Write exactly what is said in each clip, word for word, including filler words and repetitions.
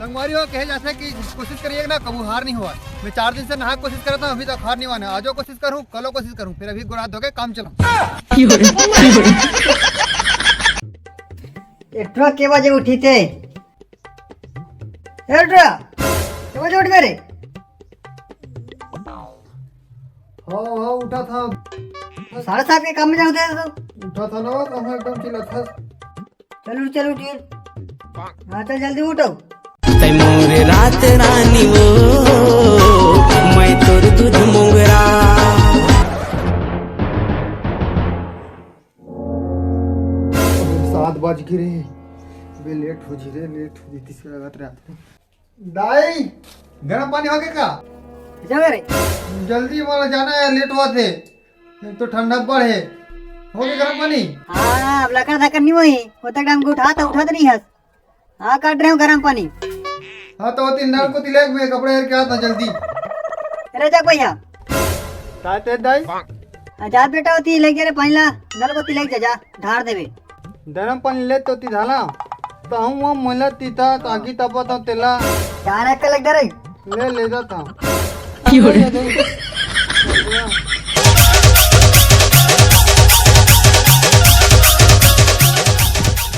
संगवारी हो, कहे जाथे कि कोशिश करिए ना, कभू हार नहीं हुआ। मैं चार दिन से नहा कोशिश करता हूँ, अभी तक हार नहीं हुआ ना। आजो कोशिश करूँ, कलो कोशिश करूँ, फिर अभी गोड़ हाथ धो के काम चलाऊँ। एठवा के बजे उठी थे? एठवा के बजे उठ मेरे? हाँ, हाँ, उठा था। साढ़े सात के काम में जाते तो। उठा था ना, कहाँ एकदम चिल्ला था। चल उठ, चल उठ, उठ। हाँ, चल जल्दी उठो। तै मोर रात रानी वो, मैं तोर दूध मोंगरा। सात बज गे रे, बे लेट हो जी रे, लेट हो जी, तीसरा रात रात। दाई, गरम पानी होगे का? जा रे। जल्दी वाला जाना है, लेट हुआ थे। एक तो ठंडा बढ़ है। होगे गरम पानी? हाँ, अब लकर धकर नहीं हुई। होता टाइम को उठा तो उठा तो नहीं हस। हाँ, काट रहे हो गरम पानी। हाँ, तो होती नल को तिलक में कपड़े लेके आता जल्दी। अरे जा भैया। ताते दाई। आ, जा बेटा, होती लेके रे पानी ला, नल को तिलक जा, जा, ढार देवे। गरम पानी ले तो तिधाला, तो हम वो मुला तीता ताकि तपत तेला। चार एक लग रे। ले, ले जाता।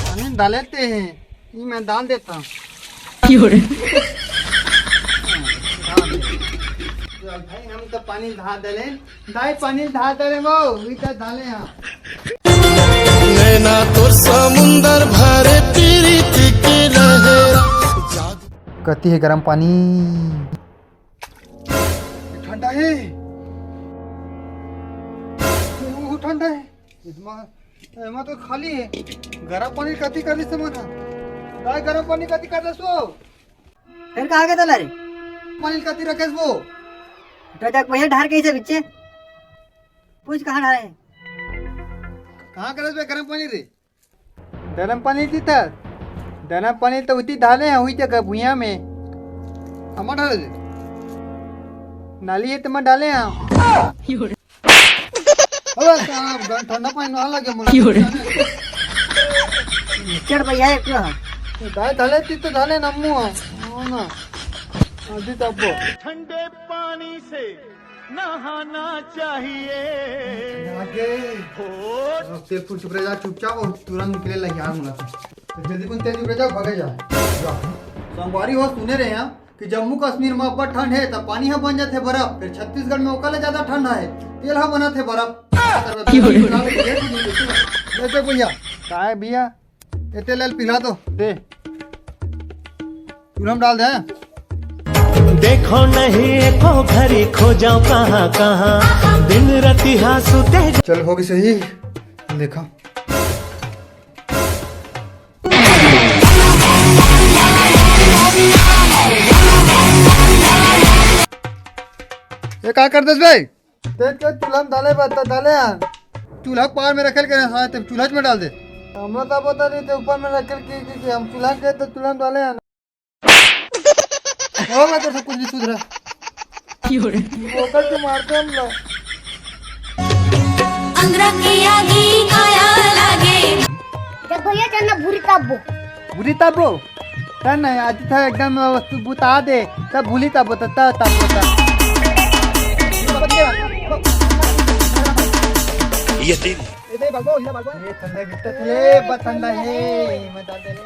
पानी डाले ते हैं, ये मैं डाल देता हूँ। चल भाई, हम तो पानी ढार देले। दाई पानी ढार देले वो, वही तो डाले हैं। नैना तोर समुंदर भरे पीरित के लहरा। कति हे गरम पानी? ठंडा हे। वो ठंडा हे। इसमा, एमा तो खाली हे। गरम पानी कति कर दिस मन? दाई गरम पानी कति कर दिस वो? फिर कहाँ के तला रे? पानी कति रखेस वो? तो जाके भैया ढार के इसे बिच्चे। पूछ कहाँ ढारे? कहाँ करस बे गरम पानी रे? गरम पानी थी त, गरम पानी तो उती डाले हैं, हुई जगह भुइया में। हमार डाले दे। नाली है तो मैं डाले हैं। अबे साहब, गन ठंडा पानी ना लगे मुझे। चढ़ भैया, एक तो। तो डाले, डाले थी तो डाले नम्मू है। हो ना। अभी तो अब। ठंडे पानी से नहाना चाहिए। आगे। हो। अब तेल फूल चुप रह जा, चुपचाप, और तुरंत निकले लग यार मुला से। तो जल्दी कुन तेल चुप रह जा, भगे जा। जा। संगवारी हो, सुने रहे हैं कि जम्मू कश्मीर में अब्बड़ ठंड है, तब पानी ह बन जाथे बर्फ, फिर छत्तीसगढ़ में ओकर ले ज्यादा ठंड है, तेल ह बनत हे बर्फ। ले दे भैया। काय भैया? ये तेल ल पिला दो। दे। चूल्हा में डाल दे। देखो नहीं एको घड़ी खोजो कहाँ कहाँ, दिन राति हाँ सुते। चल होगी सही, देखा। ये का कर देस बे? देख के चूल्हा में डाले बा, त डाले हैं। चूल्हा के पार में रखल करे, हाँ, तब चूल्हा में डाल दे। हमरा तो पता नहीं, ते ऊपर में रखल के, के, के हम चूल्हा के तो चूल्हा में डाले हैं। हो, मैं तो सब कुछ नहीं सुधरा। ओकर तो मारते हम लोग। अंदरा के आगी काया लागे। जब भैया चलना भूरी तब वो। भूरी तब वो? तब नहीं, आज था एकदम वस्तु बुता दे, तब भूली तब वो, तब, तब, तब, तब। ये तीन। ए, दे, भागो, इधर भागो। ये ठंडा गिट्टा थे, बस ठंडा है, मजा दे।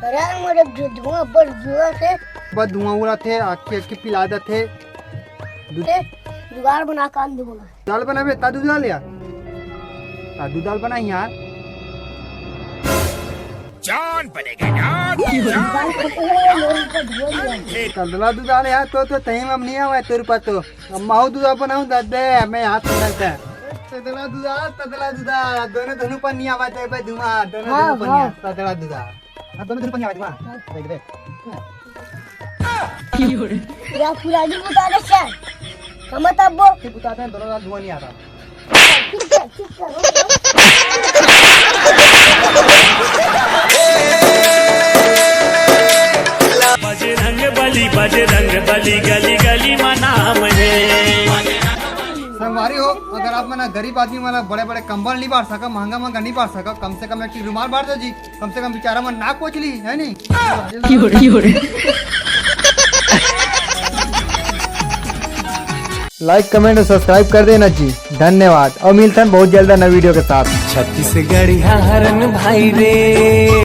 अरे, मोरे धु-, धुआं बड़ जुआ से। बस धुआं उड़ाथे, आखी, आखी पिला देथे। दु- ए, जुगाड़ बना, कान दुबला। दाल बनाबे, ता दूध डाल यार। ता दूध डाल बना यार। जान पड़ेगा यार, जान पड़ेगा। तदला दूध डाल यार, तो, तो तही में हम नहीं आवा है तेरे पास तो। अम्मा हो दूध बनाऊं, दे दे, मैं हाथ में दे। तदला दूध डाल, तदला दूध डाल, दोनों, दोनों पर नहीं आवा, दे भाई धुआं, दोनों, हाँ, दोनों पर नहीं हाँ। आवा, तदला दूध डाल। हाँ, दोनों दोनों पर नहीं आवा, धुआं। देख, देख। या पूरा दिन बुता दे सर। हम तब वो। फिर बुता दे, दोनों का धुआं नहीं आता। चुप कर, चुप कर। बजरंग बली, बजरंग बली, गली गली मा नाम हे। संगवारी हो, अगर आप मन गरीब आदमी वाला बड़े बड़े कंबल नहीं बांट सका, महंगा महंगा नहीं बांट सका, कम से कम एक ठो रुमाल बांट दो जी, कम से कम बेचारा मन नाक पोछ ली, है नहीं? लाइक, कमेंट और सब्सक्राइब कर देना जी। धन्यवाद और मिलथन बहुत जल्द नई वीडियो के साथ। छत्तीसगढ़िया हरन भाई रे।